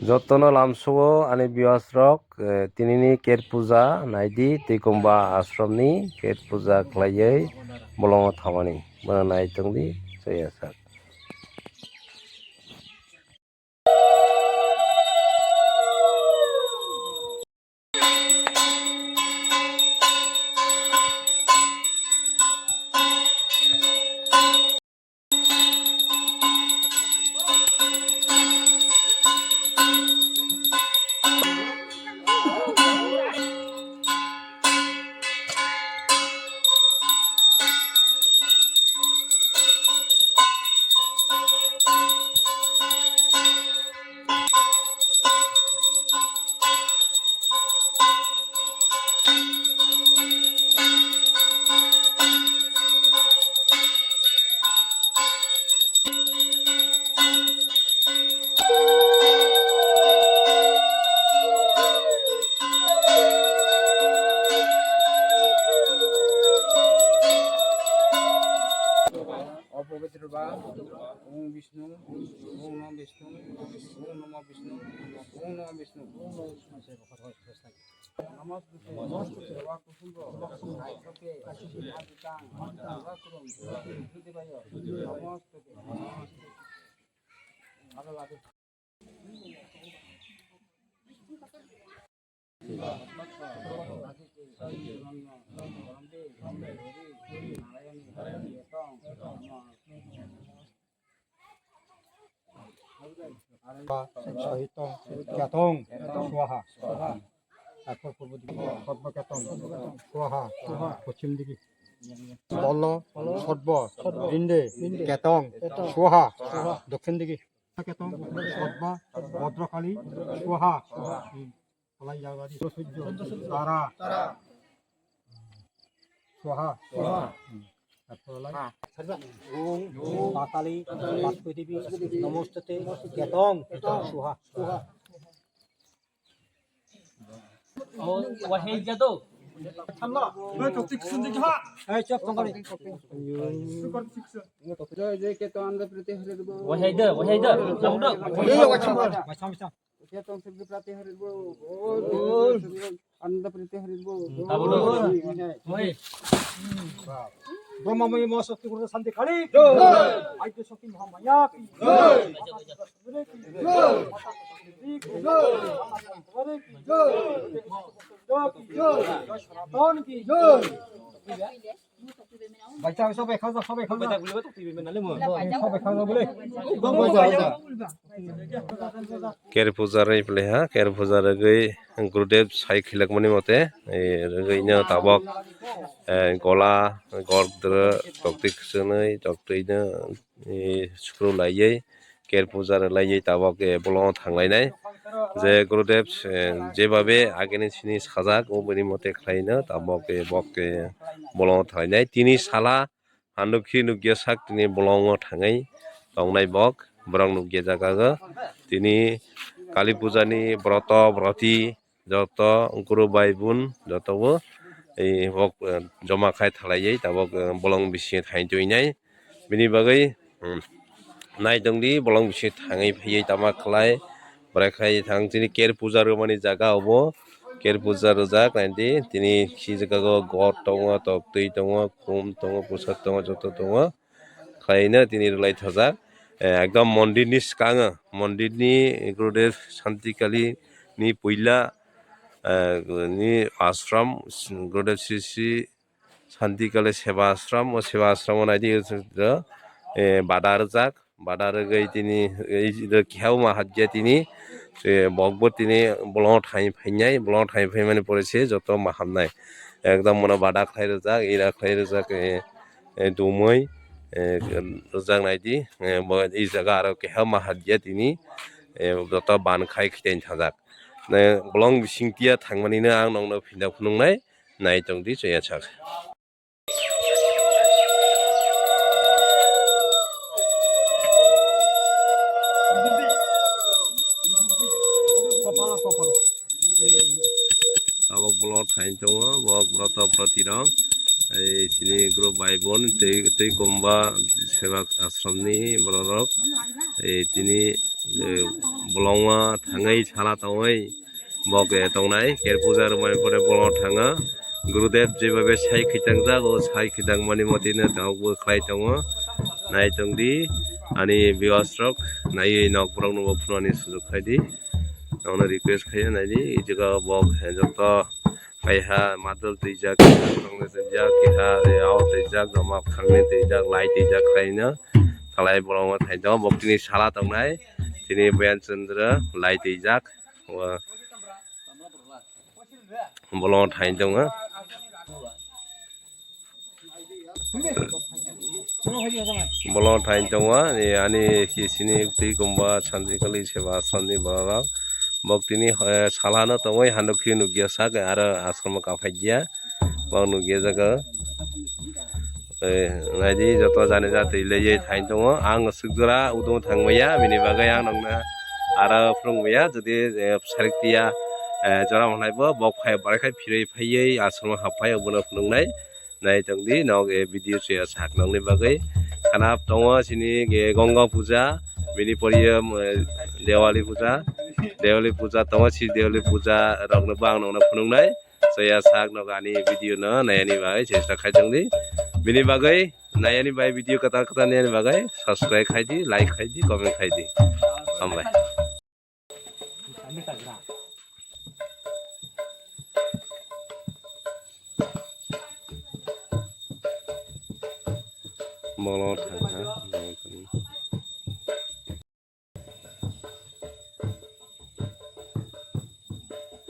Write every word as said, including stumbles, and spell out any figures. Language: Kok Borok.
Jotono lamsao ani viewers rok, eh, tinini Ker puja naidi, Tikomba ashram ni Ker puja khlaiwi bolongo thamani. Bono nai tongdi, chaya sak. Opobitro ba, Om Vishnu, Om Namo Vishnu, Om Namo Vishnu, Om Namo Vishnu. Namaste. Namaste. Sohitong Ketong Swaha. Ekor purbo dike Padma Ketong Swaha. Poschim dike Bollo Sotbo Rinde Ketong Swaha. Dokhin dike Ketong Sotba Bhadrakali Swaha. Tara Swaha. Patali Baskoi Devi Namostute Ketong Swaha. Hey, chop, chop, chop. Jai Jai Ketong Amrapati Harirbo. Wahai da, wahai da. Ketong Sibli Prati Harirbo. Ananda Prati Harirbo. Brahma Maya Mahashakti Guru Santi Kali. Aidya Shakti Mahamaya ki. Jai. Bacha, sobai khajak, sobai khajak. Sobai khajak bole. Ker puja rwi pele ha, Ker puja rwgwi Gurudev sai khilak mani mote, eh, rwgwi no tabok, eh, gola, gordra, tokti kwchwnwi, tokti no, eh, sukru laiwi, Ker puja rwlaiwi tabok, eh, bolongo thanglainai. Je Gurudev, eh, jebabe agini sini sajak, o bini mote khlaino, tabok, eh, bok, eh, bolongo thanglainai. Tini sala, handukhi nukya sak tini bolongo thangwi tongnai bok, borok nukya jaga o. Tini Kali puja ni broto, broti, joto guru bai bun joto bo, eh, bok, eh, joma khai thalaiwi tabok, eh, bolong bisingo thaintwi nai. Bini bagwi, hmm, naitongdi bolong bisingo thangwi phaiwi tama khlai, bwraikhai thang chini Ker puja rwmani jaga obo. Ker puja rwjak naidi, tini khijak o god tongo, toktwi tongo, khum tongo, pwsad tongo, joto tongo. Khlaino tini rwlai thajak. Eh, ekdom mondir ni swkango, mondir ni Gurudev Santi Kali ni puila, eh, ni ashram, Gurudev Sri Sri Santi Kali Seva Ashram, o Seva Ashram o naidi, eh, bada rwjak, bada rwgwi tini, eh, keha ma hajya tini, eh, bokbo tini bolongo thai phainai, bolongo thai phaimani pore se joto ma hamnai. Ekdom mono bada khlai rwjak, ira khlai rwjak, eh, eh, dumui, eh, rwjak naidi, eh, bo, i jaga aro keha ma hajya tini, eh, joto ban khai khitai thajak. Eh, bolong bising tia thangmani no ang nokno phinda phunuknai. Naitongdi chaya sak. Abo bolong thai tongo, bo broto protirok. Ei chini group bai bon tei, tei komba seva ashram ni borok rok. Ei tini, eh, bolongma thangwi sala tongwi bok, eh, tongnai. Ker puja rwmani pore bolongma thanga. Gurudev jeba be sai khitang jago, sai khitang mani motino tabuk bo khlai tongo. Nai tongdi ani viewers rok, nai nok borok no bo phunuknani sujuk khai di. Nokno request khai nai di, ejega bok, eh, joto Kaiha madal twijak, kaiha tongwi twijak, kaiha, eh, ao twijak, roma khangni twijak, lai twijak khaina. Thalai bolongma thai tongo, bok tini sala tongnai, tini Bayan Chandra lai twijak, wa bolongma thai tongo. Bolongma thai tongo, ani, ani sini twi komba sanjikali seva asramni borok. Bok tini, eh, salhano tongwi hano khe nukya sak aro asromo kaphaiya. Bok nukya jaga. Eh, naidi joto jani jatwi laiye thai tongo. Ang swk jora udung thangmaya, bini bagwi ang nokna aro phwrwngmaya. Jodi, eh, sarik tiya, eh, jora manai bo, bok phai barai khai phirwi phaiwi asromo happhai obono phunuknai. Nai tongdi, nok, eh, video se sak nokni bagwi. Khana tongo sini, eh, Ganga puja, bini poriyo, eh, Diwali puja. Diwali puja tongo, si Diwali puja rokno bo ang nokno phunuknai. Soya sak nok ani video no nayani bagwi chesta khai tongdi. Bini bagwi nayani bai video kwtal kwtal nayani bagwi subscribe khai di, like khai di, comment khai di. Hambai. Bolongma thang kha.